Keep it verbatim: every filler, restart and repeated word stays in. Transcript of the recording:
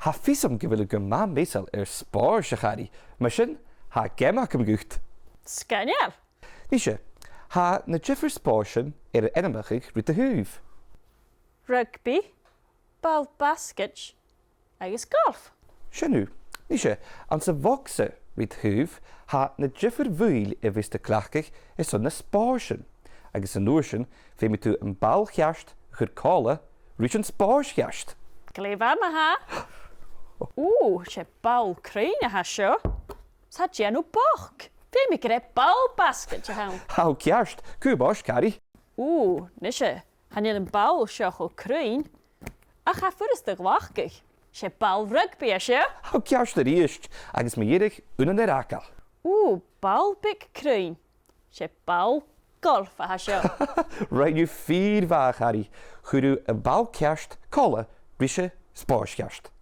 Tha fios agam gu bheil thu gu math measail air spòrs, a Chari. Mar sin, tha geama agam dhut. Sgoinneil! Nise, tha na diofar spòrsan air an ainmeachadh ri do thaobh. Rugbaidh, ball-basgaid agus golf. Sin thu. Nise, anns a' bhogsa ri do thaobh, tha na diofar bhuill a bhios tu a' cleachdadh airson na spòrsan. Agus an uair sin, feumaidh tu am ball cheart a chur còmhla ris an spòrs cheart. Glè mhath, ma-thà. Ù, 's e ball cruinn a tha seo. 'S tha e a' dèanamh bochd. Feumaidh gur e ball-basgaid a th' ann. Tha thu ceart. Cùm ort, a Chari. Ù, nise, chan eil am ball seo cho cruinn. Ach tha e furasta a ghlacadh. 'S e ball rugbaidh a tha seo. Tha thu ceart a-rithist, agus mu dheireadh, aon air fhàgail. Ù, ball beag cruinn. 'S e ball golf a tha seo. Rinn thu fìor mhath, a Chari. Chuir thu am ball ceart còmhla ris an spòrs cheart.